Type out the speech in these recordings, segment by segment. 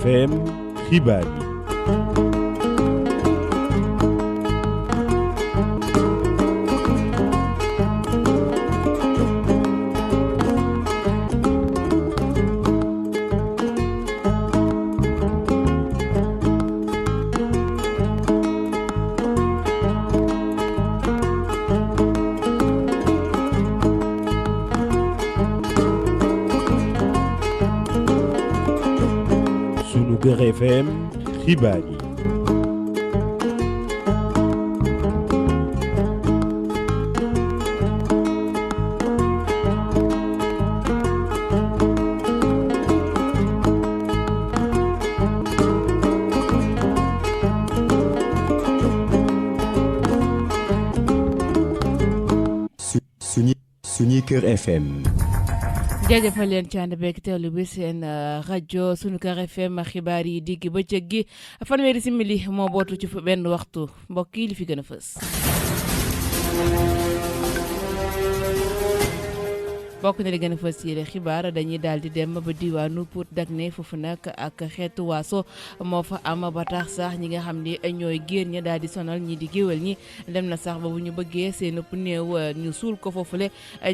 FM xibaar yi. Sunuker FM xibaar yi. Sunuker FM. jaajëfal leen ci ànd beeg teewlu bi seen rajo Sunuker FM xibaar yi digg bëccëg gi fanweeri simili moo bootu ci benn waxtu mbokk yi li fi gën a fës. bokk na li gën a fës yéene xibaar dañuy daal di dem ba diwaanu Pout Dagné foofu nag ak xeetu waaso moo fa am ba tax sax ñi nga xam ni ñooy géer ña daal di sonal ñi di géwél ñi dem na sax ba bu ñu bëggee seen ëpp néew ñu suul ko foofule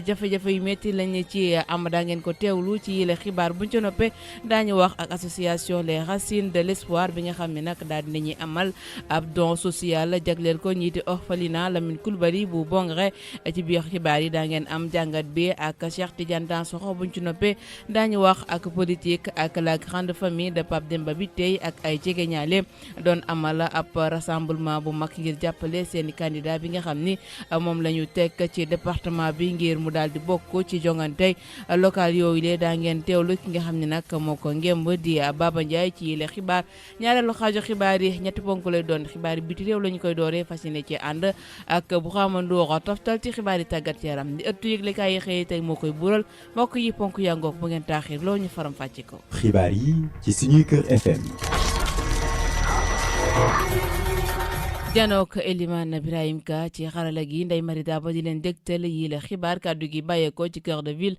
jafe-jafe yu métti lañ ci am daa ngeen ko teewlu ci yéene xibaar buñ ca noppee daañu wax ak association les racines de l'espoir bi nga xam ne nag daal di nañuy amal ab don social jagleel ko ñii di orphelinat Lamine Coulibaly bu Bongre ci biir xibaar yi daa ngeen am jàngat bi ak Cheikh Tidiane Dansokho buñ ci noppee daañu wax ak politique ak la grande famille de Pape Demba bi tey ak ay jegeñaale doon amal ab rassemblement bu mag ngir jàppale seeni candidat bi nga xam ni moom la ñu teg ci département bi ngir mu daal di bokk ci jongante local yooyu lee daa ngeen teewlu ki nga xam ne nag moo ko ngemb di Baba Ndiaye ci yile xibaar ñaareelu xaaju xibaar yi ñetti ponk lay doon xibaar yi biti réew la ñu koy dooree fas yéene ci ànd ak bu xamandoora toftal ci xibaar yi tàggat yaram di ëttu yëglekaay yi xëy tey moo koy bural mbokk yi ponk yangook bu ngeen taaxir loo ñu faram fàcce ko. xibaar yi ci Sunuker FM. janook Elimane Birahim Ka ci xarala gi Ndeye Marie Daba di leen dégtal yi la xibaar kàddu gi bàyyeekoo ci cœur de ville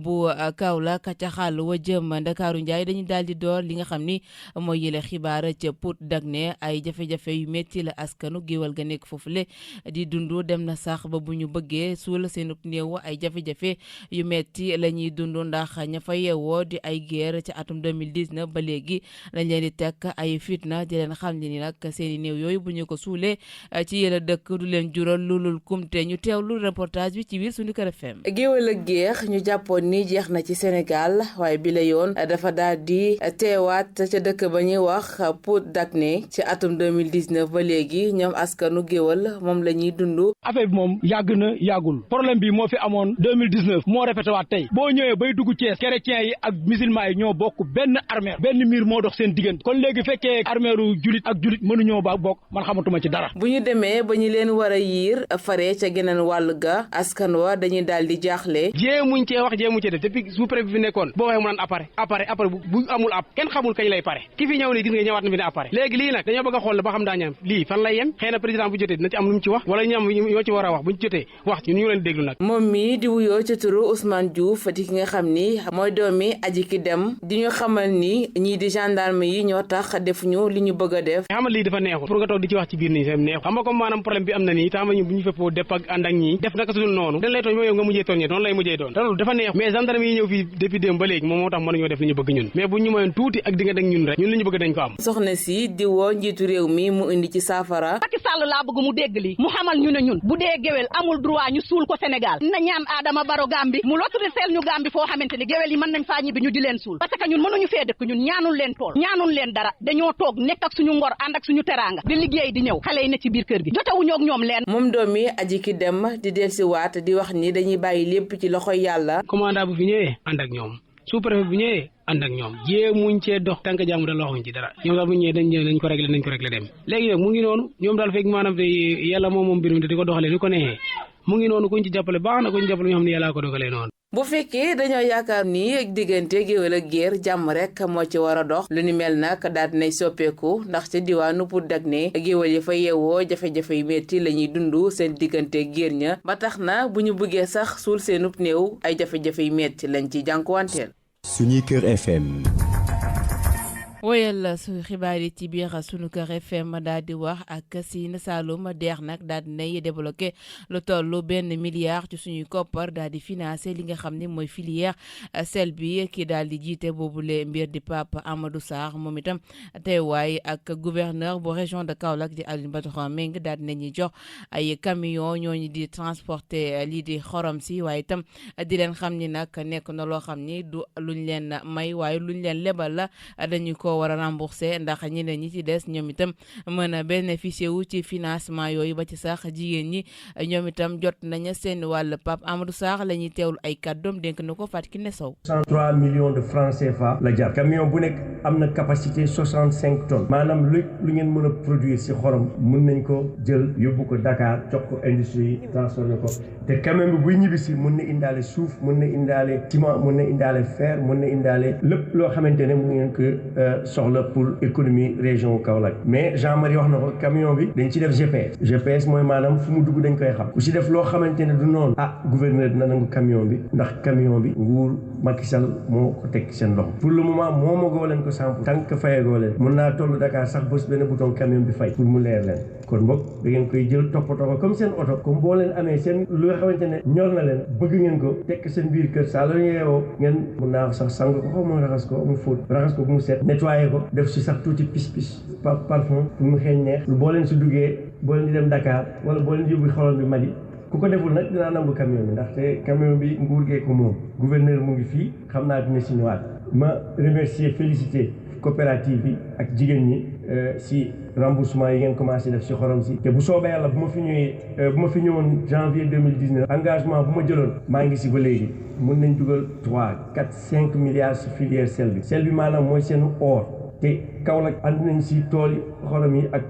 bu Kaolack ca xàll wa jëm Ndakaaru Njaay dañuy daal di door li nga xam ni mooy yi la xibaar ca Pout Dagné ay jafe-jafe yu métti la askanu géwal ga nekk foofule di dund dem na sax ba bu ñu bëggee suul seen néew ay jafe-jafe yu métti la ñuy dund ndax ña fa yeewoo di ay guerre ci atum 2019 ba léegi lañ leen di teg ay fitna di leen xam ni nag seen i néew yooyu bu ñu ko suulee ci yëla dëkk du leen jural lulul kumte ñu teewlu reportage bi ci biir Sunuker FM. géwél ak géex ñu jàppoon ni jeex na ci Sénégal waaye bi la yoon dafa daal di teewaat ca dëkk ba ñuy wax Pout Dagné ci atum 2019 ba léegi ñoom askanu géwél moom la ñuy dund. affaire bi moom yàgg na yàggul problème bi moo fi amoon 2019 moo répété waat tey boo ñëwee bay dugg Thiès chrétiens yi ak musulmans yi ñoo bokk benn armère benn mur moo dox seen diggante kon léegi fekkee armeeru julit ak julit mënuñoo ba bokk man xamatuma ci dara. bu ñu demee ba ñu leen war a yiir fare ca geneen wàll ga askan wa dañuy daal di jaaxle. jéemuñ cee wax jéemuñ cee def depuis sous-préfet bi fi nekkoon boo waxee mu naan appareil bu amul ab kenn xamul kañ lay pare ki fi ñëw nii gis nga ñëwaat na fi ne appareil léegi lii nag dañoo bëgg a xool ba xam daa ñam lii fan lay yem xëy na président bu jotee dina ci am lu mu ci wax wala ñam ñoo ci war a wax buñ jotee wax ci ñu leen déglu nag. moom mi di wuyoo ci turu Ousmane Diouf di ki nga xam ni mooy doomi aji ki dem di ñu xamal ni ñii di gendarme yi ñoo tax defuñu li ñu bëgg a def. xam nga lii dafa neexul pour nga toog di ci wax ci biir nii sam neexul xam nga comme maanaam problème bi am na nii taama ñu bu ñu feppoo depp ak ànd ak ñii def naka sudul noonu dañ lay tooñ ba yow nga mujjee tooñee noonu lay mujjee doon te loolu dafa neex mais gendarme yi ñëw fii depuis démb ba léegi moom moo tax mënuñoo def li ñu bëgg ñun mais bu ñu mayoon tuuti ak di nga deg ñun rek ñun li ñu bëgg dañ ko am. soxna si di woo njiitu réew mi mu indi ci saafara. Macky Sall laa bëgg mu dégg li mu xamal ñu ne ñun bu dee géwél amul droit ñu suul ko Sénégal na ñaan Adama Barrow Gambie mu loturiseel ñu Gambie foo xamante ni géwél yi mën nañ faa ñibbi ñu di leen suul parce que ñun mënuñu fee dëkk ñun ñaanul leen tool ñaanul leen dara dañoo toog nekk ak suñu ngor ànd ak suñu teraanga di liggéey di ñëw xale yi ne ci biir kër gi jotewuñoo ak ñoom leen. moom doom mi aji ki dem di dellusiwaat di wax ni dañuy bàyyi lépp ci loxoy yàlla. commandant bu fi ñëwee ànd ak ñoom sous-préfet bu ñëwee ànd ak ñoom jéemuñ cee dox tànk jàmm da loxuñ ci dara ñoom daal bu ñëwee dañ ko réglé dem léegi nag mu ngi noonu ñoom daal fekk maanaam te yàlla moom mbir mi te di ko doxalee ni ko neexee mu ngi noonu kuñ ci jàppale baax na kuñ jàppale ñoo xam ne yàllaa ko dogalee noonu. bu fekkee dañoo yaakaar ni ak diggante géwél ak géer jàmm rek moo ci war a dox lu ni mel nag daal dinay soppeeku ndax ci diwaanu Pout Dagné géwél yi fa yeewoo jafe-jafe yu metti la ñuy dund seen diggante géer ña ba tax na bu ñu bëggee sax suul seenub néew ay jafe-jafe yu metti lañ ci jànkuwanteel. Sunuker FM. woyal su xibaar yi ci biir sunu kër FM daal di wax ak Sine Saloum deex nag daal di nay débloqué lu toll $1 milliard ci suñuy koppar daal di financé li nga xam ne mooy filière sel bi ki daal di jiite boobule mbir di Pape Amadou Sarr moom itam teewaay ak gouverneur bu région de Kaolack di Alioune Badara Mbengue daal di nañuy jox ay camion ñooñu di transporter lii di xorom si waaye itam di leen xam ni nag nekk na loo xam ni du luñ leen may waaye luñ leen lebal la dañu ko war a rembourser ndax ñeneen ñi ci des ñoom itam mën a bénéficier wu ci financement yooyu ba ci sax jigéen ñi ñoom itam jot nañu seen wàll. Pape Amadou Sarr la ñuy teewlu ay kàddoom dénk na ko Fatou Kiné Sow. 103 millions de francs CFA la jar. camion bu nekk am na capacité 65 tonnes maanaam lu ngeen mën a produire si xorom mën nañ ko jël yóbbu ko Dakar jox ko industrie yi transformé ko te camion bi buy ñibbisi mën na indaale suuf mën na indaale ciment mën na indaale fer mën na indaale lépp loo xamante ne mu ngeen ko soxla pour économie région Kaolack mais Jean-Marie wax na ko camion bi dañ ci def GPS mooy maanaam fu mu dugg dañ koy xam ku si def loo xamante ne du noonu gouverneur dina nangu camion bi ndax camion bi nguur Macky Sall moo ko teg seen loxo pour le moment moomagoo leen ko samp tant que fayagoo leen mën naa toll Dakar sax bés benn bouton camion bi fay pour mu leer leen kon boog da ngeen koy jël toppatoo ko comme seen oto comme boo leen amee seen lu nga xamante ne ñor na leen bëgg ngeen ko tekk seen biir kër saa la ñu yeewoo ngeen mën naa sax sang ko xaw ma raxas ko mu fóot raxas ko mu set nettoyé ko def si sax tuuti pis parfum pour mu xeeñ neex boo leen si duggee boo leen di dem Dakar wala boo leen di yóbbu xoolal bi Mali ku ko deful nag dinaa nangu camion bi ndaxte camion bi nguur gee ko moom gouverneur mu ngi fii xam naa dina si ñëwaat ma remercier féliciter coopérative bi ak jigéen ñi si remboursement yi ngeen commencé def si xorom si te bu soobee yàlla bu ma fi ñëwoon janvier 2019 engagement bu ma jëloon maa ngi si ba léegi mën nañ dugal 3 4 5 milliards si filière sel bi maanaam mooy seen or te Kaolack ànd nañ si tool yi xorom yi ak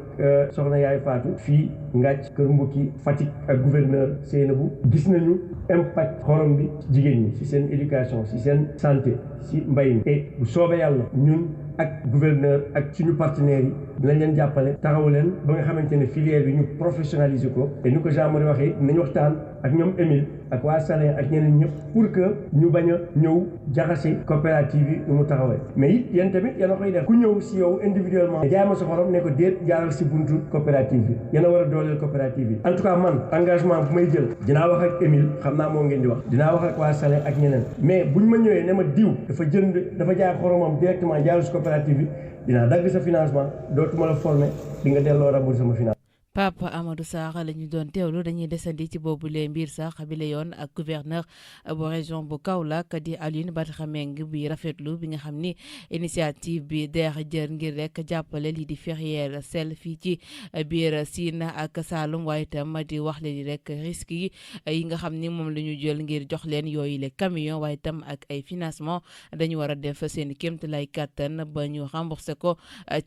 soxna yaay Fatou fii Ngathie Kër Mbokki Fatick ak gouverneur Seynabou gis nañu impact xorom bi jigéen ñi si seen éducation si seen santé si mbay mi et bu soobee yàlla ñun ak gouverneur ak suñu partenaires yi dinañ leen jàppale taxaw leen ba nga xamante ne filière bi ñu professionnaliser ko te ni ko Jean-Marie waxee dinañ waxtaan ak ñoom Émile ak waa Salin ak ñeneen ñëpp pour que ñu bañ a ñëw jaxase coopérative yi nu mu taxawee mais it yéen tamit yéen a koy def ku ñëw si yow individuellement jaay ma sa xorom ne ko déet jaaral si buntu coopérative bi yéen a war a dooleel coopérative bi en tout cas man engagement bu may jël dinaa wax ak Émile xam naa moo ngeen di wax dinaa wax ak waa Salin ak ñeneen mais buñ ma ñëwee ne ma diw dafa jaay xoromam directement jaaral si coopérative bi dinaa dagg sa financement dootuma la former di nga delloo rabul sama financement. Pape Amadou Sarr la ñu doon teewlu dañuy desandi ci boobule mbir sax bi la yoon ak gouverneur bu région bu Kaolack di Alioune Badara Mbengue bi rafetlu bi nga xam ni initiative bi deex jër ngir rek jàppale lii di filière sel fii ci biir Sine ak Saloum waaye itam di wax leen rek risques yi nga xam ni moom la ñu jël ngir jox leen yooyu les camions waaye itam ak ay financement dañu war a def seen kéemt lay kàttan ba ñu remboursé ko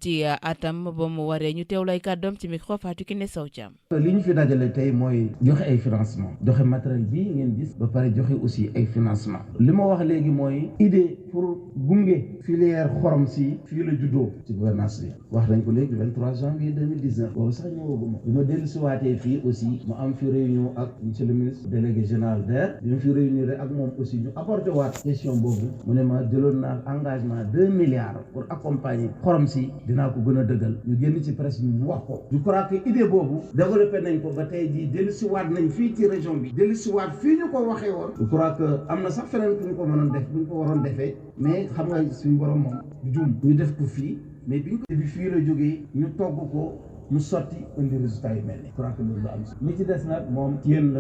ci atam ba mu waree ñu teewlu ay kàddoom ci micro Fatou Kiné Sow Thiam. li ñu fi dajale tey mooy joxe ay financement joxe matériel bii ngeen gis ba pare joxe aussi ay financement li ma wax léegi mooy idée pour gunge filière xorom si fii la juddoo ci gouvernance bi wax nañ ko léegi 23 janvier 2019 boobu sax ñëwaguma bi ma dellu si waatee fii aussi mu am fi réunion ak monsieur le ministre délégué général DER bi ma fi réunir ak moom aussi ñu apporté waat question boobu mu ne ma jëloon naa engagement 2 milliards pour accompagner xorom si dinaa ko gën a dëggal ñu génn ci presse bi mu wax ko je crois que idée boobu développé nañ ko ba tey jii dellusiwaat nañ fii ci région bi dellusiwaat fii ñu ko waxee woon je crois que am na sax feneen fu ñu ko mënoon def bu ñu ko waroon defee mais xam nga suñu borom moom du juum ñu def ko fii mais bi ñu ko bi fii la jógee ñu togg ko mu sotti indi résultat yu mel ni je crois que loolu la am si li ci des nag moom ci yéen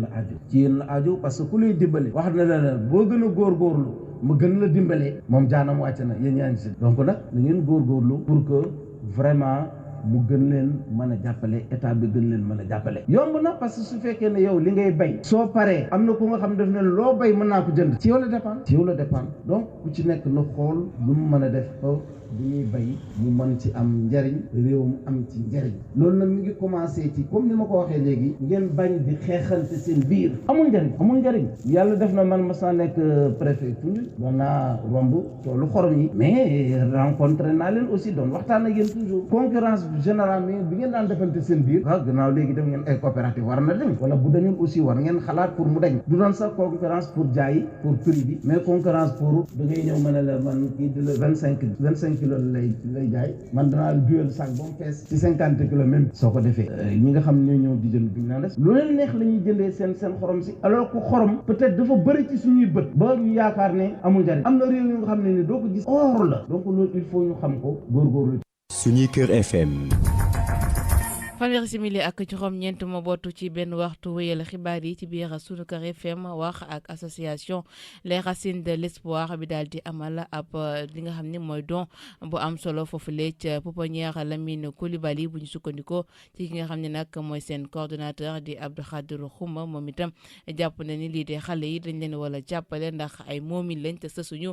la aju ci yéen la aju parce que ku lay dimbale wax na la boo gën a góorgóorlu mu gën la dimbale moom jaanam wàcc na yéen yaa ngi si donc nag na ngeen góorgóorlu pour que vraiment mu gën leen mën a jàppale état bi gën leen mën a jàppale yomb na parce que su fekkee ne yow li ngay bay soo paree am na ku nga xam def ne loo bay mën naa ko jënd ci yow la dépend donc ku ci nekk na xool lu mu mën a def ba bu ñuy bay mu mën ci am njariñ réew mu am ci njariñ loolu nag mi ngi commencé ci comme ni ma ko waxee léegi ngeen bañ di xeexante seen biir amul njariñ yàlla def na man mas naa nekk préfet Foundiougne doon naa romb toolu xorom yi mais rencontré naa leen aussi doon waxtaan ak yéen toujours concurrence générale bi ngeen daan defante seen biir gannaaw léegi def ngeen ay coopérative war na dem wala bu dañul aussi war ngeen xalaat pour mu dañ du doon sax concurrence pour jaay pour prix bi mais concurrence pour da ngay ñëw mën a la man kii di la 25 kilos lay jaay man danaa duyal sac ba mu fees ci 50 kilos même soo ko defee ñi nga xam ne ñoo ñëw di jënd duñ naan des lu leen neex la ñuy jëndee seen xorom si alors que xorom peut-être dafa bëri ci suñuy bët ba ñu yaakaar ne amul njariñ am na réew yu nga xam ne ni doo ko gis or la donc loolu il faut ñu xam ko góorgóorlu. Suñuy Kër FM. fanweeri simili ak juróom-ñeent moo bootu ci benn waxtu wéyal xibaar yi ci biir Sunu Kër FM wax ak association les racines de l'espoir bi daal di amal ab li nga xam ne mooy don bu am solo foofule ca pouponnière Lamine Coulibaly bu ñu sukkandikoo ci ki nga xam ne nag mooy seen coordonnateur di Abdou Khadir Khouma moom itam jàpp na ni lii de xale yi dañ leen wala jàppale ndax ay moomin lañ te sësuñu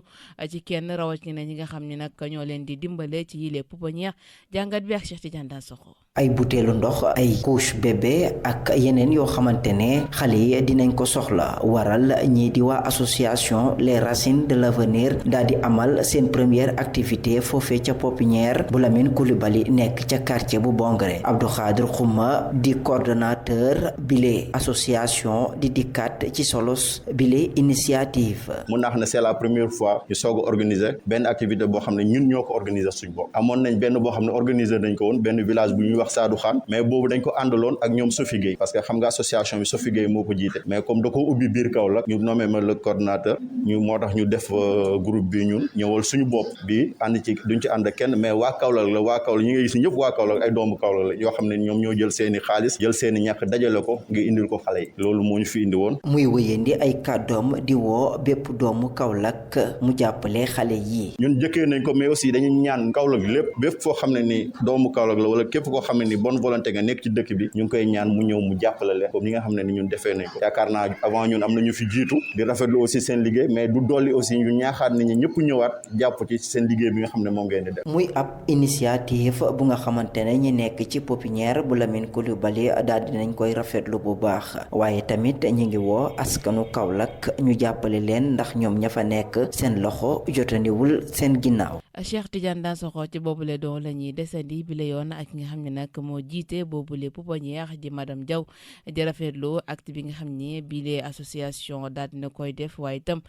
ci kenn rawatina ñi nga xam ne nag ñoo leen di dimbale ci yile pouponnière jàngat bi ak Cheikh Tidiane Dansokho. ay butéelu ndox ay couche bébé ak yeneen yoo xamante ne xale yi dinañ ko soxla waral ñii di waa association les racines de l'avenir daal di amal seen première activité foofee ca pépinière bu Lamine Coulibaly nekk ca quartier bu Bongré. Abdou Khadir Khouma di coordonnateur bile association di dikkat ci solos bile initiative. mun naa xam ne c'est la première fois ñu soog a organiser benn activité boo xam ne ñun ñoo ko organiser suñ bopp amoon nañ benn boo xam ne organiser nañ ko woon benn village bu ñuy wax Sadou Khan mais boobu dañ ko àndaloon ak ñoom Sophie Gueye parce que xam nga association bi Sophie Gueye moo ko jiite mais comme da ko ubbi biir Kaolack ñu nommé ma le coordonnateur ñu moo tax ñu def groupe bi ñun ñëwal suñu bopp bi ànd ci duñ ci ànd ak kenn mais waa Kaolack la waa Kaolack ñi nga gis ñëpp waa Kaolack ay doomu Kaolack la yoo xam ne ñoom ñoo jël seeni xaalis jël seeni ñàkk dajale ko ngir indil ko xale yi loolu moo ñu fi indi woon. muy wéyandi ay kàddoom di woo bépp doomu Kaolack mu jàppale xale yi. ñun jëkkee nañ ko mais aussi dañuy ñaan Kaolack lépp bépp foo xam ne ni doomu Kaolack la wala képp koo xam ne ni bonne volonté nga nekk ci dëkk bi ñu ngi koy ñaan mu ñëw mu jàppale leen comme ñi nga xam ne ni ñun defee nañ ko yaakaar naa avant ñun am na ñu fi jiitu di rafetlu aussi seen liggéey mais du dolli aussi ñu ñaaxaat nit ñi ñëpp ñëwaat jàpp ci seen liggéey bi nga xam ne moom ngeen di def. muy ab initiative bu nga xamante ne ñi nekk ci pépinière bu Lamine Coulibaly daal dinañ koy rafetlu bu baax waaye tamit ñi ngi woo askanu Kaolack ñu jàppale leen ndax ñoom ña fa nekk seen loxo jotandiwul seen ginnaaw. Cheikh Tidiane Dansokho ci boobule doon la ñuy desandi bi la yoon ak nga xam ne nag moo jiite boobule pouponnière di madame Diaw di rafetlu acte bi nga xam ne bile association daal dina koy def waaye itam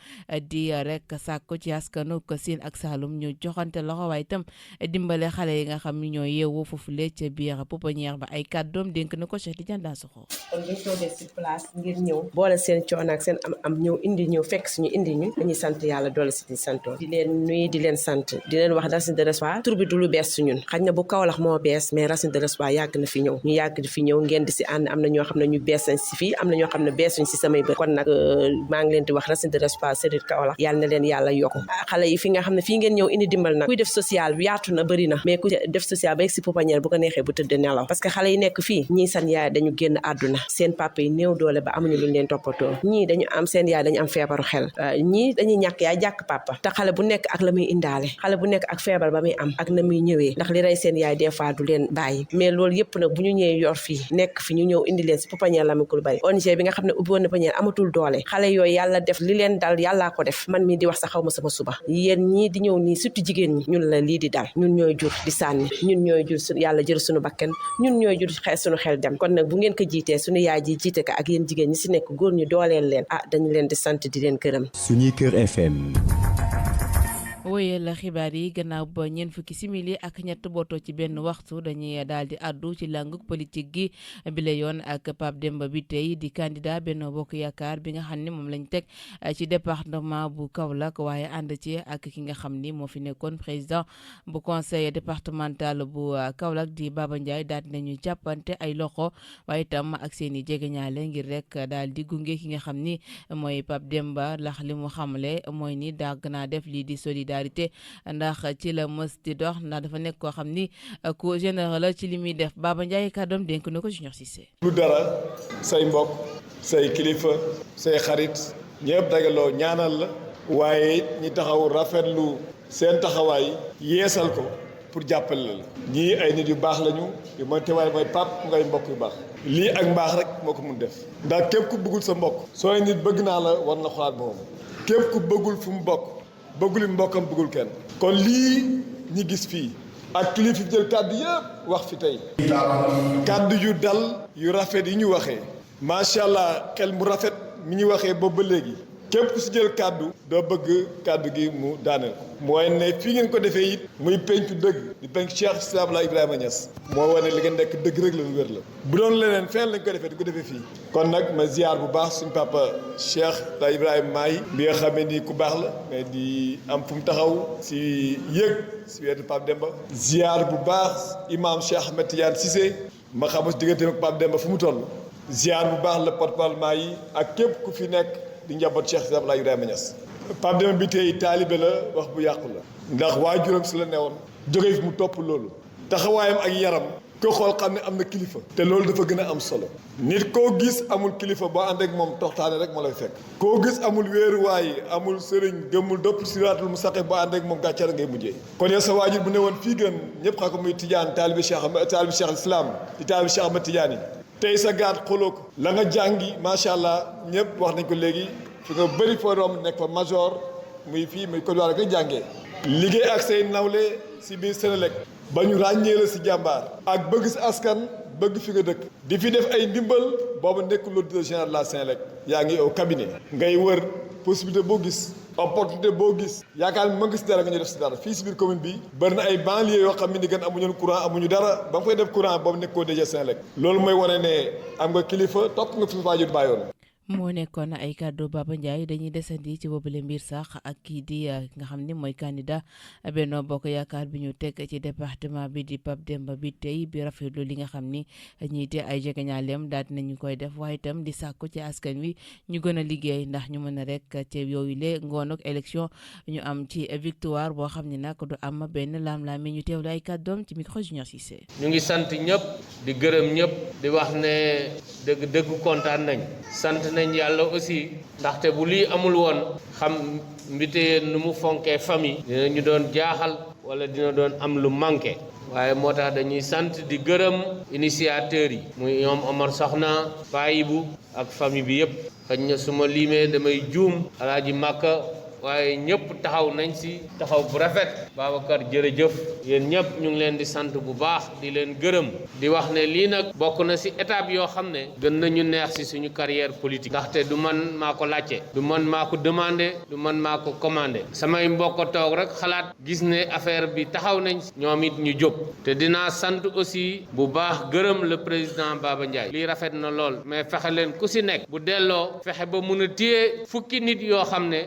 di rek sàkku ci askanu ko Sine ak Saloum ñu joxante loxo waaye itam dimbale xale yi nga xam ne ñoo yeewoo foofule ca biir pouponnière ba ay kàddoom dénk na ko Cheikh Tidiane Dansokho. kon dañ toogee sur place ngir ñëw boole seen coono ak seen am ñëw fekk suñu indi ñu dañuy sant yàlla doole si di santoon di leen nuyu di leen sant di leen wax racine de l'espoir tur bi du lu bees su ñun xañ na bu Kaolack moo bees mais racine de l'espoir yàgg na fi ñëw ñu yàgg di fi ñëw ngeen di si ànd am na ñoo xam ne ñu bees nañ si fii am na ñoo xam ne beesuñ si samay bët kon nag maa ngi leen di wax racine de l'espoir Sédhiou Kaolack yàlla na leen yàlla yokku xale yi fi nga xam ne fii ngeen ñëw indi dimbal nag kuy def social yaatu na bëri na mais ku def social ba yegg si pouponnière bu ko neexee bu tëdd nelaw parce que xale yi nekk fii ñii seen yaay dañu génn àdduna seen papa yi néew doole ba amuñu luñ leen toppatoo ñii dañu am seen yaay dañu am feebaru xel ñii dañuy ñàkk yaay jàkk papa te xale bu nekk ak la muy indaale xale bu nekk ak feebar ba muy am ak na muy ñëwee ndax li rey seen yaay des fois du leen bàyyi mais loolu yëpp nag bu ñu ñëwee yor fii nekk fi ñu ñëw indi leen si pouponnière Lamine Coulibaly ONG bi nga xam ne ubbi woon na pouponnière amatul doole xale yooyu yàlla def li leen dal yàllaa ko def man mii di wax sa xaw ma sama suba yéen ñii di ñëw nii surtout jigéen ñi ñun la lii di dal ñun ñooy jur di sànni ñun ñooy jur yàlla jël suñu bakken ñun ñooy jur suñu xel dem kon nag bu ngeen ko jiitee suñu yaay ji jiite ko ak yéen jigéen ñi si nekk góor ñu dooleel leen dañu leen di sant di leen gërëm. Suñuy Kër FM. wooyee la xibaar yi gannaaw ba ñeent fukki simili ak ñett bootoo ci benn waxtu dañuy daal di addu ci langue politique gi bi la yoon ak Pape Demba Bitèye di candidat Benno Bokk Yaakaar bi nga xam ne moom lañ teg ci département bu Kaolack waaye ànd ci ak ki nga xam ni moo fi nekkoon président bu conseil départemental bu Kaolack di Baba Ndiaye daal di nañu jàppante ay loxo waaye itam ak seen i jegeñaale ngir rek daal di gunge ki nga xam ni mooy Pape Demba ndax li mu xamle mooy ni dagg naa def lii di solidarité ndax ci la mës di dox ndax dafa nekk koo xam ni ku général la ci li muy def Baba Ndiaye kàddoom dénk na ko Junior Cissé. lu dara say mbokk say kilifa say xarit ñëpp dagaloo ñaanal la waaye ñi taxaw rafetlu seen taxawaay yeesal ko pour jàppale la ñii ay nit yu baax lañu yu mooy teewaay mooy Pape ngay mbokk yu baax lii ak mbaax rek moo ko mun def ndax képp ku bëggul sa mbokk sooy nit bëgg naa la war na xalaat moom képp ku bëggul fu mu bokk bëggul mbokkam bëggul kenn kon lii ñi gis fii ak kilifa fi jël kàddu yëpp wax fi tey kàddu yu dal yu rafet yi ñu waxee macha allah xel mu rafet mi ñu waxee boobu ba léegi képp ku si jël kàddu doo bëgg kàddu gi mu daaneel mooy ne fii ngeen ko defee it muy pencu dëgg di penc Cheikh Islam la Ibrahima Niass moo wane li ngeen nekk dëgg rek la lu wér la bu doon leneen fenn lañ ko defee di ko defee fii kon nag ma ziar bu baax suñ papa Cheikh la Ibrahima Maay bi nga xam ne nii ku baax la mais di am fu mu taxaw si yëg si wetu Pape Demba ziar bu baax imam Cheikh Ahmed Tidiane Cissé ma xamu si diggante ak Pape Demba fu mu toll ziar bu baax la porte-parole yi ak képp ku fi nekk di njaboot Cheikh Islam la Ibrahima Niass Pape Demba bi tey taalibe la wax bu yàqu la ndax waajuram si la newoon jógee fi mu topp loolu taxawaayam ak yaram ko xool xam ne am na kilifa te loolu dafa gën a am solo nit koo gis amul kilifa boo ànd ak moom toxtaane rek moo lay fekk koo gis amul wéeruwaay amul sëriñ gëmul dopp siraatul mustaqim boo ànd ak moom gàcceer ngay mujjee kon yow sa waajur bu ne woon fii gën ñëpp xam ko muy Tidiane taalibe Cheikh Islam di taalibe Cheikh Ahmed Tidiane yi tey sa gaat xooloo ko la nga jàngi macha allah ñëpp wax nañ ko léegi fi nga bëri foo doom nekk fa major muy fii muy Côte d'Ivoire nga jàngee liggéey ak say nawle si biir Sénélec ba ñu ràññee la si jàmbaar ak bëgg si askan bëgg fi nga dëkk di fi def ay ndimbal boobu nekkul l'auditeur général de la Sénélec yaa ngi au cabinet ngay wër possibilité boo gis opportunité boo gis yaakaar mi ma ngi si dara nga ñu def si dara fii si biir commune bi bëri na ay banlieue yoo xam ne ni gën amuñu courant amuñu dara ba nga fay def courant boobu nekkoo DG Sénélec loolu mooy wane ne am nga kilifa topp nga fi waajur bàyyoon moo nekkoon ay kàddu Baba Ndiaye dañuy desandi ci boobule mbir sax ak kii di nga xam ne mooy candidat Benno Bokk Yaakaar bi ñu teg ci département bi di Pape Demba bi tey bi rafetlu li nga xam ni ñii te ay jegeñaaleem daal nañu koy def waaye itam di sàkku ci askan wi ñu gën a liggéey ndax ñu mën a rek ci yooyu le ngoon ak élection ñu am ci victoire boo xam ne nag du am benn laam-laam ñu teewlu ay kàddoom ci micro Junior Cissé. ñu ngi sant ñëpp di gërëm ñëpp di wax ne dëgg kontaan nañ sant nañ yàlla aussi ndaxte bu lii amul woon xam mbite nu mu fonkee famille dina ñu doon jaaxal wala dina doon am lu manqué waaye moo tax dañuy sant di gërëm initiateurs yi muy ñoom Omar Soxna Payibu ak famille bi yëpp xëy na su ma limee damay juum Alaaji Màkka waaye ñëpp taxaw nañ si taxaw bu rafet Babacar jërëjëf yéen ñëpp ñu ngi leen di sant bu baax di leen gërëm di wax ne lii nag bokk na si étape yoo xam ne gën nañu neex si suñu carrière politique ndaxte du man maa ko laajte du man maa ko demandé du man maa ko commandé samay mbokk toog rek xalaat gis ne affaire bi taxaw nañ ñoom it ñu jóg te dinaa sant aussi bu baax gërëm le président Baba Ndiaye lii rafet na lool mais fexe leen ku si nekk bu delloo fexe ba mun a téye fukki nit yoo xam ne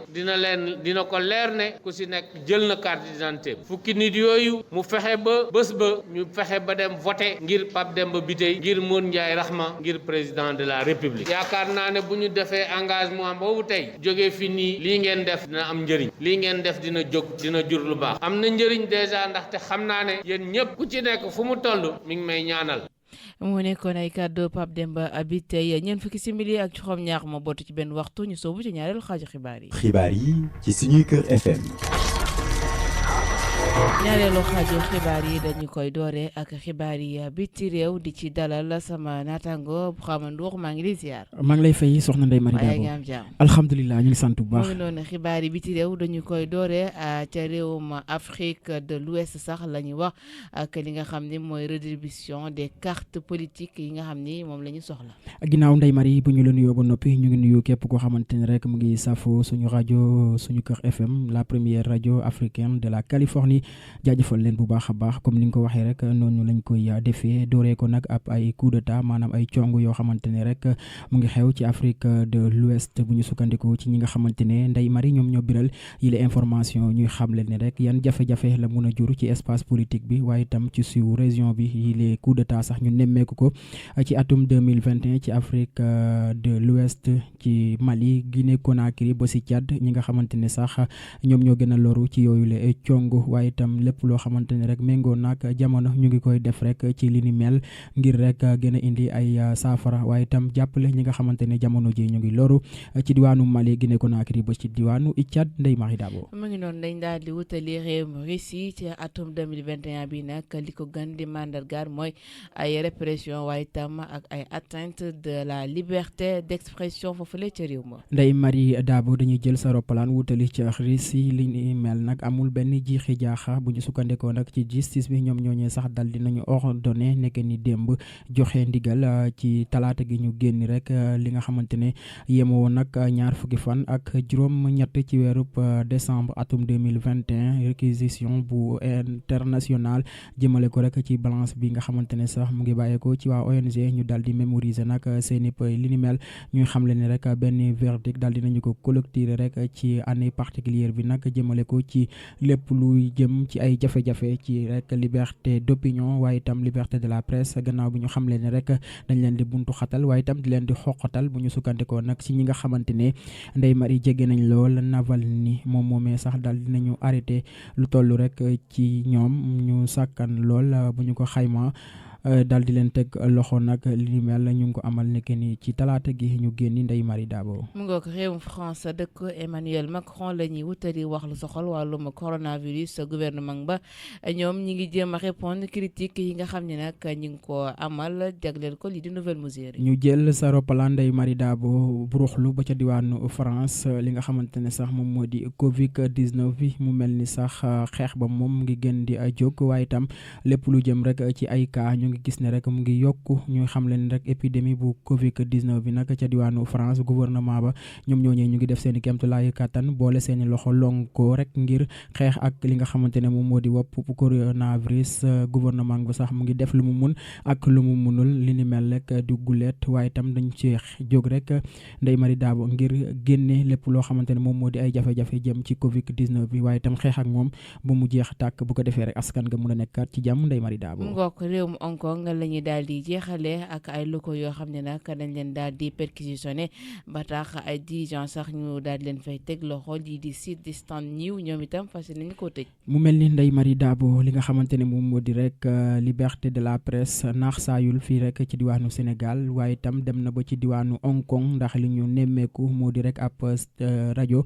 dina ko leer ne ku si nekk jël na carte d'identité fukki nit yooyu mu fexe ba bés ba ñu fexe ba dem voté ngir Pape Demba Bitèye ngir Modou Ndiaye Rahma ngir président de la république yaakaar naa ne bu ñu defee engagement boobu tey jógee fi nii lii ngeen def dina am njëriñ lii ngeen def dina jóg dina jur lu baax am na njëriñ déjà ndaxte xam naa ne yéen ñëpp ku ci nekk fu mu toll mi ngi may ñaanal. mu nekkoon ay kàddu Pape Demba Bitèye ñeent fukki simili ak juróom-ñaar moo bootu ci benn waxtu ñu soobu ci ñaareelu xaaju xibaar yi. xibaar yi ci suñuy Kër FM. ñaareelu xaaju xibaar yi dañu koy doore ak xibaar yi biti réew di ci dalal sama naataango Brahima Ndour maa ngi lay ziar. maa ngi lay fay soxna Ndeye Marie Dabo ngi am jàmm alhamdulilah ñu ngi sant bu baax. mu ngi noonu xibaar yi biti réew dañu koy doore ca réewum Afrique de l'Ouest sax la ñuy wax ak li nga xam ne mooy redistribution des cartes politiques yi nga xam ni moom la ñu soxla. ginnaaw Ndeye Marie bu ñu la nuyoo ba noppi ñu ngi nuyu képp koo xamante ne rek mu ngi safo suñu rajo suñu Kër FM la première radio africaine de la Californie. jaajëfal leen bu baax a baax comme ni nga ko waxee rek noonu lañ koy defee dooree ko nag ab ay coup d'état maanaam ay cong yoo xamante ne rek mu ngi xew ci Afrique de l'Ouest bu ñu sukkandiku ci ñi nga xamante ne Ndeye Marie ñoom ñoo biral yile information ñuy xamle ne rek yan jafe-jafe la mun a jur ci espace politique bi waaye itam ci sous région bi yile coup d'état sax ñu nemmeeku ko ci atum 2021 ci Afrique de l'Ouest ci Mali Guinée Conakry ba si Tchad ñi nga xamante ne sax ñoom ñoo gën a loru ci yooyu le cong waaye itam lépp loo xamante ne rek méngoo nag jamono ñu ngi koy def rek ci li ni mel ngir rek gën a indi ay saafara waaye itam jàppale ñi nga xamante ne jamono ji ñu ngi loru ci diwaanu Mali Guinée Conakry ba ci diwaanu Tchad Ndeye Marie Dabo. mu ngi noonu dañ daal di wutali réewum Russie ci atum 2021 bi nag li ko gën di mandargaal mooy ay répression waaye itam ak ay atteinte de la liberté d'expression foofule ca réew ma. Ndeye Marie Dabo dañuy jël sa roppalaan wutali ci Russie li ni mel nag amul benn jiixi jaax sax bu ñu sukkandikoo nag ci justice bi ñoom ñooñee sax dal dinañu ordonné nekk ni démb joxe ndigal ci talaata gi ñu génn rek li nga xamante ne yemoo nag ñaar fukki fan ak juróom-ñett ci weerub décembre atum 2021 réquisition bu international jëmale ko rek ci balance bi nga xamante ne sax mu ngi bàyyeekoo ci waa ONG ñu daal di mémoriser nag seeni li ni mel ñuy xamle ne rek benn verdict daal dinañu ko collecter rek ci année particulière bi nag jëmale ko ci lépp luy jëm ci ay jafe-jafe ci rek liberté d'opinion waaye itam liberté de la presse gannaaw bi ñu xamle ne rek dañ leen di buntu xatal waaye itam di leen di xoqatal bu ñu sukkandikoo nag ci ñi nga xamante ne Ndeye Marie jege nañ lool Navalny moom moomee sax daal dinañu arrêté lu toll rek ci ñoom ñu sàkkan lool bu ñu ko xayma daal di leen teg loxo nag li ni mel ñu ngi ko amal nekk ni ci talaata gi ñu génni Ndeye Marie Dabo. mu ngoog réewum France dëkk Emmanuel Macron la ñuy wutali wax lu soxal wàllum coronavirus gouvernement ba ñoom ñi ngi jéem a répondre critique yi nga xam ne nag ñi ngi ko amal jagleel ko lii di nouvelle mesure ñu jël sa roppalaan Ndeye Marie Dabo buruxlu ba ca diwaanu France li nga xamante ne sax moom moo di Covid 19 bi mu mel ni sax xeex ba moom mu ngi gën di jóg waaye itam lépp lu jëm rek ci ay cas ngi gis ne rek mu ngi yokku ñu xam leen rek épidémie bu Covid 19 bi nag ca diwaanu France gouvernement ba ñoom ñooñee ñu ngi def seen i kéemtulaayu kattan boole seen i loxo lonko rek ngir xeex ak li nga xamante ne moom moo di wopp coronavirus gouvernement ba sax mu ngi def lu mu mun ak lu mu munul li ni mel rek di guleet waaye itam dañ ci jóg rek Ndeye Marie Dabo ngir génne lépp loo xamante ne moom moo di ay jafe-jafe jëm ci Covid 19 bi waaye itam xeex ak moom ba mu jeex tàkk bu ko defee rek askan nga mun a nekkaat ci jàmm Ndeye Marie Dabo. Kong la ñuy daal di jeexale ak ay locaux yoo xam ne nag dañ leen daal di perquisitionné ba tax ay dirigeants sax ñu daal di leen fay teg loxo lii di site di stand new ñoom itam fas nañu koo tëj. mu mel ni Ndeye Marie Dabo li nga xamante ne moom moo di rek liberté de la presse naax saayul fii rek ci diwaanu Sénégal waaye itam dem na ba ci diwaanu Hong Kong ndax li ñu nemmeeku moo di rek ab rajo.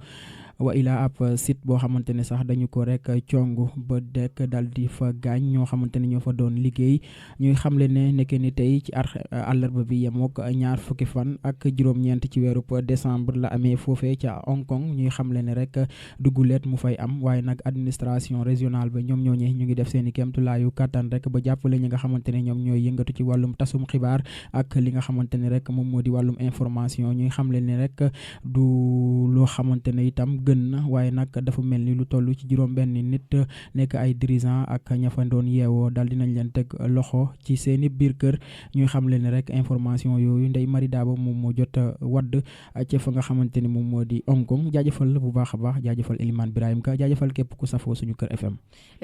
wa ila ab site boo xamante ne sax dañu ko rek congu ba dekk dal di fa gaañ ñoo xamante ne ñoo fa doon liggéey ñuy xamle ne nekkee ni tey ci àllarba bi yemook ñaar fukki fan ak juróom-ñeent ci weeru décembre la amee foofee ca Hong Kong ñuy xamle ne rek dugguleet mu fay am waaye nag administration régionale ba ñoom ñooñee ñu ngi def seen i kéemtulaayu kattan rek ba jàppale ñi nga xamante ne ñoom ñooy yëngatu ci wàllum tasum xibaar ak li nga xamante ne rek moom moo di wàllum information ñuy xamle ne rek du loo xamante ne itam gën na waaye nag dafa mel ni lu toll ci juróom-benn nit nekk ay dirigeant ak ña fa doon yeewoo daal dinañ leen teg loxo ci seeni biir kër ñuy xam leen rek information yooyu Ndeye Marie Dabo moom moo jot a wadd ca fa nga xamante ni moom moo di Hong Kong jaajëfal bu baax a baax jaajëfal Elimane Birahim Ka jaajëfal képp ku safoo suñu Kër FM.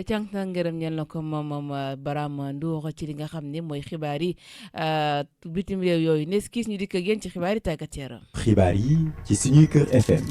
cant ngërëm ñeel na ko moom Barame Ndour ci li nga xam ne mooy xibaar yi bitim réew yooyu nes kiis ñu dikk ak yéen ci xibaar yi tàggat yaram. xibaar yi ci suñuy Kër FM.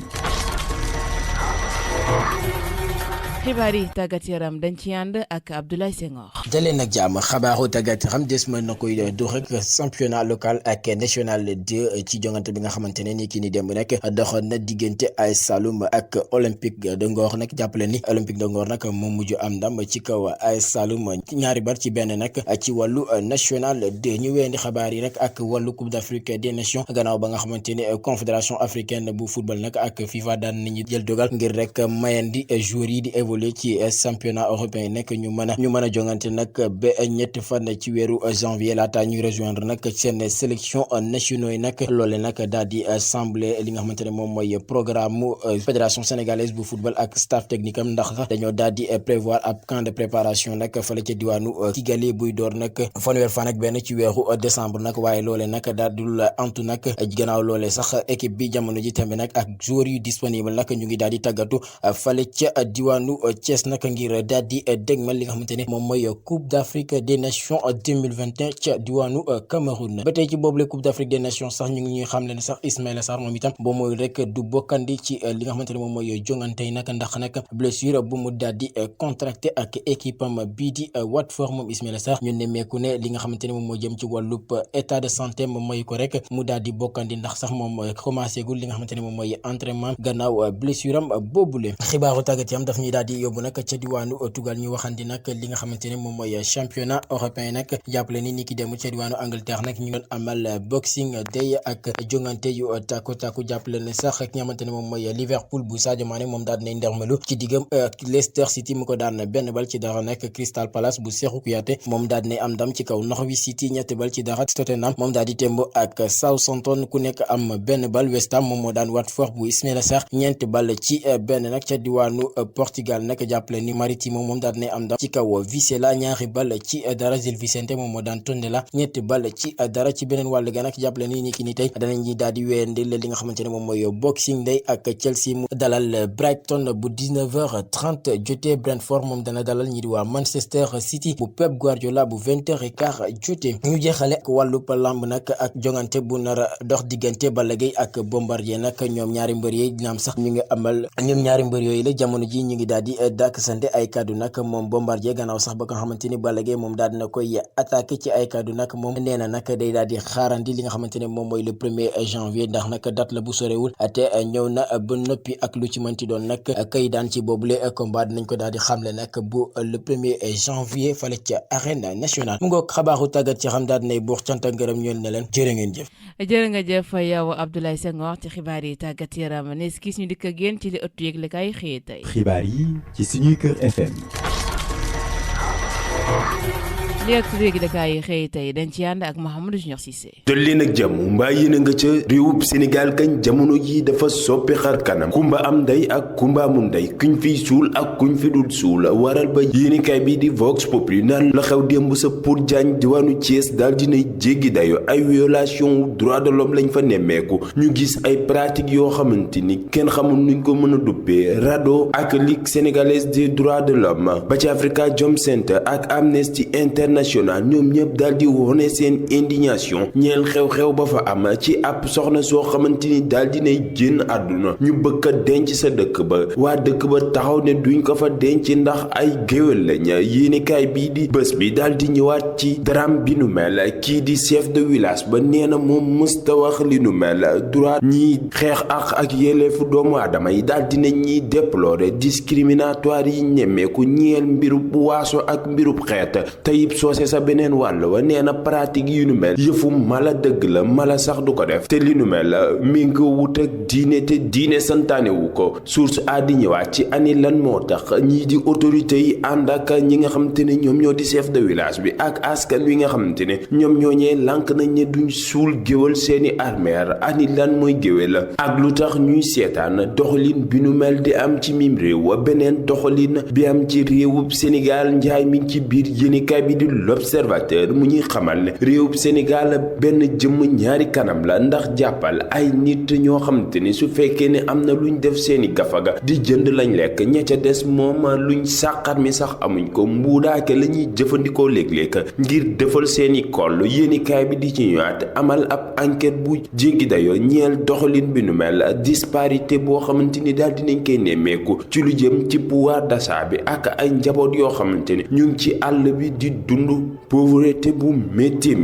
xibaar yi tàggat yaram dañ ci ànd ak Abdoulaye Senghor. dalee nag jàmm xabaaru tàggat yaram des mën na koy du rek championnat local ak national 2 ci jongante bi nga xamante ne ni ki ni démb nag doxoon na diggante AS Saloum ak Olympique de Ngor nag jàppale ni Olympique de Ngor nag moom mujj am ndam ci kaw AS Saloum ñaari bar ci benn nag ci wàllu national 2 ñu weendi xabaar yi nag ak wàllu Coupe d'Afrique des Nations gannaaw ba nga xamante ne confédération africaine bu football nag ak FIFA daan nañu jël dogal ngir rek mayandi joueurs yi di évoluer ci championnat européen nekk ñu mën a jongante nag ba ñetti fan ci weeru janvier laata ñuy rejoindre nag seen sélection nationaux yi nag loole nag daal di semblé li nga xamante ne moom mooy programme fédération sénégalaise bu football ak staff technique am ndax dañoo daal di prévoir ab camp de préparation nag fële ca diwaanu Kigali buy door nag fanweer fan ak benn ci weeru décembre nag waaye loole nag daal di antu nag gannaaw loole sax équipe bi jamono ji tamit nag ak joueurs yu disponible nag ñu ngi daal di tàggatu fële ca diwaanu Thiès nag ngir daal di dégmal li nga xamante ne moom mooy Coupe d'Afrique des Nations 2021 ca diwaanu Cameroun ba tey ci boobule Coupe d'Afrique des Nations sax ñu ngi ñuy xam ne sax Ismaïla Sarr moom itam boo mooy rek du bokkandi ci li nga xamante ne moom mooy jongante yi nag ndax nag blessure bu mu daal di contracté ak équipe am bii di Watford moom Ismaïla Sarr ñu nemmeeku ne li nga xamante ne moom moo jëm ci wàllub état de santé moom mooy ko rek mu daal di bokkandi ndax sax moom commencé gul li nga xamante ne moom mooy entraînement gannaaw blessure am boobule xibaaru tàggat yam daf ñuy daal di di yóbbu nag ca diwaanu tugal ñu waxandi nag li nga xamante ne moom mooy championnat européen nag jàppale ni ki dem ca diwaanu Angleterre nag ñu doon amal boxing day ak jongante yu takku jàppale ne sax ki nga xamante ne moom mooy Liverpool bu Sadio Mané moom daal dinay ndermalu ci diggam Leicester City mu ko daan benn bal ci dara nag Crystal Palace bu Cheikhou Kouyaté moom daal dinay am ndam ci kaw Norwich City ñetti bal ci dara Tottenham moom daal di tembo ak Southampton ku nekk am benn bal West Ham moom moo daan Watford bu Ismaïla Sarr ñeenti bal ci benn nag ca diwaanu Portugal nag jàppale ni Maritimo moom daal dinay am ndam ci kaw Vizela ñaari bal ci dara Gil Vicente moom moo daan Tondela ñetti bal ci dara ci beneen wàll ga nag jàppale ni ki ni tey danañ ñi daal di wéyandi li nga xamante ne moom mooy Boxing Day ak Chelsea mu dalal Brighton bu 19h30 jotee Brentford moom dana dalal ñi di waa Manchester City bu Pep Guardiola bu 20h15 jotee ñu jeexale ak wàllu lamb nag ak jongante bu nar a dox diggante Balla Gaye ak Bombardier nag ñoom ñaari mbër yi dina am sax ñu ngi amal ñoom ñaari mbër yooyu la jamono ji ñu ngi daal di dàkk sante ay kaddu nag moom Bombardier gannaaw sax ba nga xamante ni Balla Gaye moom daal dina koy attaqué ci ay kaddu nag moom nee na nag day daal di xaarandi li nga xamante ne moom mooy le 1er janvier ndax nag date la bu sorewul te ñëw na ba noppi ak lu ci mënti doon nag kay daan ci boobule combat dinañ ko daal di xamle nag bu le 1er janvier fale ca arène nationale mu ngoog xabaaru tàggat ci xam daal dinay buux cant ak ngërëm ñeel na leen jërë ngeen jëf. jërë nga jëf yow Abdoulaye Senghor ci xibaar yi tàggat yaram ne gis ñu dikk ak yéen ci li ëttu yëglekaay xëy tey. xibaar yi ci suñuy Kër FM. li ak léegi dakaay yi xëy tey dañ ci ànd ak Mouhamadou Junior Cissé. dol leen ak jàmm mbaa yéen a nga ca réewub Sénégal kañ jamono ji dafa soppi xar kanam kumba am ndey ak kumba amul ndey kuñ fiy suul ak kuñ fi dul suul waral ba yéenekaay bi di Vox Populi naan la xew démb sa Pout Diagne diwaanu Thiès daal dinay jéggi dayo ay violation droit de l'homme lañ fa nemmeeku ñu gis ay pratiques yoo xamante ni kenn xamul nuñ ko mën a duppee RADDHO ak Ligue sénégalaise des droits de l'homme ba ci Africa Jom Center ak Amnesty International ñoom ñëpp daal di wone seen indignation ñeel xew-xew ba fa am ci ab soxna soo xamante ni daal dinay génn àdduna ñu bëgg a denc sa dëkk ba waa dëkk ba taxaw ne duñ ko fa denc ndax ay géwél lañ yéenekaay bii di bés bi daal di ñëwaat ci drame bi nu mel kii di chef de village ba nee na moom mësta wax li nu mel droit ñiy xeex ak yelleefu doomu aadama yi daal dina ñiy déplorer discriminatoire yi ñemmeeku ñeel mbirub waaso ak mbirub xeet Tayib Socé sa beneen wàll wa nee na pratique yu nu mel yëfu mala dëgg la mala sax du ko def te li nu mel mi ngi wut ak diine te diine santaane wu ko source a di ñëwaat ci ani lan moo tax ñii di autorité yi ànd ak ñi nga xamante ne ñoom ñoo di chef de village bi ak askan wi nga xamante ne ñoom ñooñee lànk nañ ne duñ suul géwal seeni armeer ani lan mooy géwél ak lu tax ñuy seetaan doxalin bi nu mel di am ci mim réew beneen doxalin bi am ci réewub Sénégal njaay mi ci biir yéenekaay bi di l'Observateur mu ñuy xamal ne réewub Sénégal benn jëmm ñaari kanam la ndax jàppal ay nit ñoo xamante ni su fekkee ne am na luñ def seeni gafaga di jënd lañ lekk ña ca des moom luñ sàqar mi sax amuñ ko mbuudaake la ñuy jëfandikoo léeg-léeg ngir defal seeni koll yéenekaay bi di ci ñëwaat amal ab enquête bu jéggi dayoo ñeel doxalin bi nu mel disparité boo xamante ni daal dinañ koy nemmeeku ci lu jëm ci pouvoir d'achat bi ak ay njaboot yoo xamante ni ñu ngi ci àll bi di dund pauvreté bu métti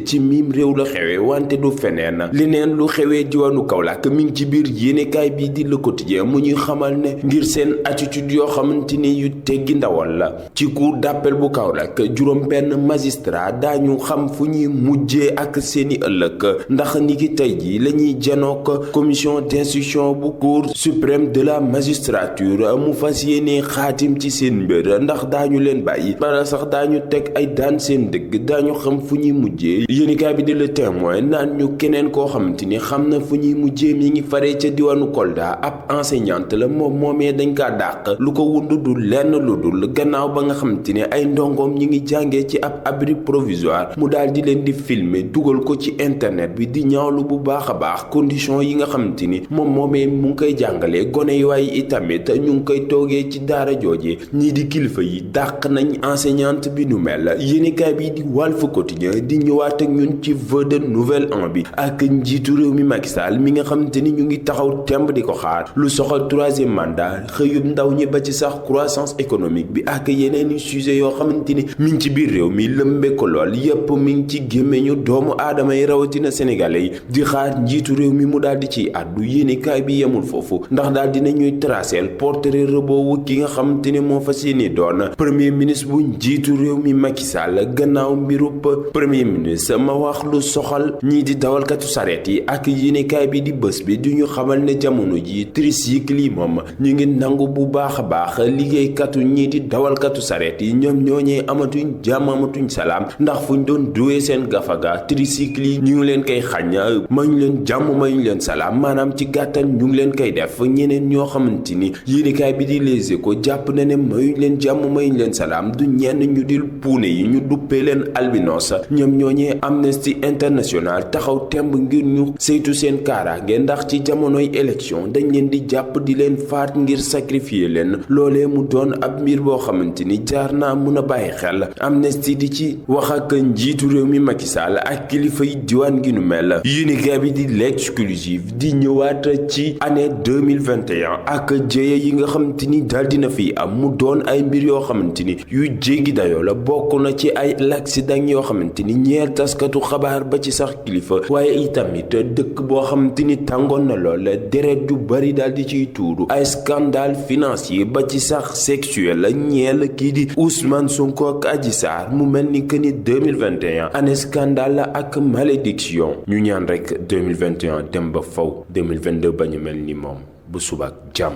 ci miim réew la xewee wante du feneen leneen lu xewee diwaanu Kaolack mi ngi ci biir yéenekaay bi di Le Quotidien mu ñuy xamal ne ngir seen attitude yoo xamante ni yu teggi ndawal la ci cour d'appel bu Kaolack juróom benn magistrat daañu xam fu ñuy mujjee ak seeni ëllëg ndax ni ki tey ji la ñuy janook commission d'instruction bu cour suprême de la magistrature mu fas yéene xaatim ci seen mbir ndax daañu leen bàyyi bala sax daañu teg ay daan seen dëgg daañu xam fu ñuy mujjee yéenekaay bi di Le Témoin naan ñu keneen koo xamante ni xam na fu ñuy mujjee mi ngi faree ca diwaanu Kolda ab enseignante la moom moomee dañ kaa dàq lu ko wund du lenn lu dul gannaaw ba nga xamante ni ay ndongoom ñi ngi jàngee ci ab abri provisoire mu daal di leen di filmer dugal ko ci internet bi di ñaawlu bu baax a baax condition yi nga xamante ni moom moomee mu ngi koy jàngalee gone yi waaye itamit ñu ngi koy toogee ci daara jooje ñii di kilifa yi dàq nañ enseignante bi nu mel yéenekaay bi di Walf Quotidien di ñëwaat ak ñun ci vœu de nouvel an bi ak njiitu réew mi Macky Sall mi nga xamante ni ñu ngi taxaw temb di ko xaar lu soxal 3e mandat xëyub ndaw ñi ba ci sax croissance économique bi ak yeneen i sujet yoo xamante ni mi ngi ci biir réew mi lëmbe ko lool yépp mi ngi ci gémmeñu doomu aadama yi rawatina sénégalais yi di xaar njiitu réew mi mu daal di ciy àddu yéenekaay bi yemul foofu ndax daal dina ñuy tracel portrait reboowu ki nga xamante ni moo fas yéene doon premier ministre bu njiitu réew mi Macky Sall gannaaw mbirub premier ministre ma wax lu soxal ñii di dawalkatu sareet yi ak yéenekaay bi di bés bi du ñu xamal ne jamono ji tricycle yi moom ñu ngi nangu bu baax a baax liggéeykatu ñii di dawalkatu sareet yi ñoom ñooñee amatuñ jàmm amatuñ salaam ndax fuñ doon duwee seen gafaga tricycle yi ñu ngi leen koy xañ mayuñ leen jàmm mayuñ leen salaam maanaam ci gàttal ñu ngi leen koy def ñeneen ñoo xamante ni yéenekaay bi di Les Échos jàpp na ne mayuñ leen jàmm mayuñ leen salaam du ñenn ñu dil puune yi ñu duppee leen albinos ñoom ñooñee Amnesty International taxaw temb ngir ñu saytu seen kaaraange ndax ci jamonoy élection dañ leen di jàpp di leen faat ngir sacrifier leen loolee mu doon ab mbir boo xamante ni jaar naa mun a bàyyi xel Amnesty di ci wax ak njiitu réew mi Macky Sall ak kilifa yi diwaan gi nu mel yéenekaay bi di L'Exclusive di ñëwaat ci année 2021 ak jéye yi nga xamante ni daal dina fi am mu doon ay mbir yoo xamante ni yu jéggi dayoo la bokk na ci ay l'accident yoo xamante ni ñeer taskatu xabaar ba ci sax kilifa waaye itamit dëkk boo xamante ni tàngoon na lool deret ju bari daal di ciy tuuru ay scandale financier ba ci sax sexuel ñeel kii di Ousmane Sonko ak Adji Sarr mu mel ni que ni 2021 année scandale la ak malédiction ñu ñaan rek 2021 dem ba faw 2022 bañu mel ni moom bu subaak jàmm.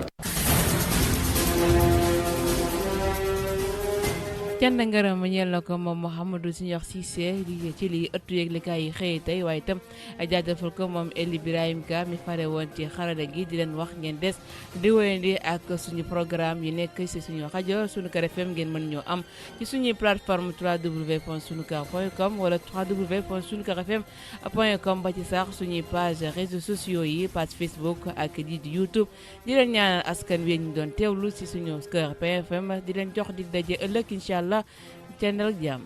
cant ngërëm ñeel na ko moom Mouhamadou Signor Cissé di ci li ëttu yëglekaay yi xëy tey waaye itam jaajëfal ko moom El Ibrahim Ka mi fare woon ci xarala gi di leen wax ngeen des di wéyandi ak suñu programme yi nekk ci suñu rajo Sunuker FM ngeen mën ñoo am ci suñuy plateforme www.sunuker.com wala www.sunukerfm.com ba ci sax suñuy page réseaux sociaux yi page Facebook ak di YouTube di leen ñaanal askan wi ñu doon teewlu ci suñu Kër FM di leen jox di daje ëllëg incha allah cendal jàmm.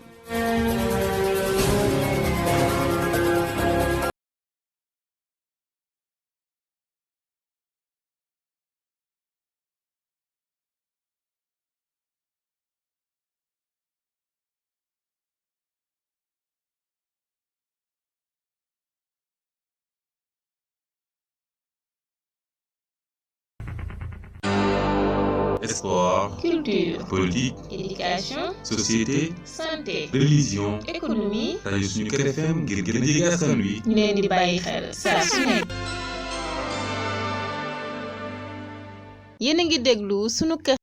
Sport, culture, politique, éducation, société, santé, religion, économie. rajo Sunuker FM ngir gën a jege askan wi. ñu leen di bàyyi xel saa su nekk. yéen a ngi déglu Sunuker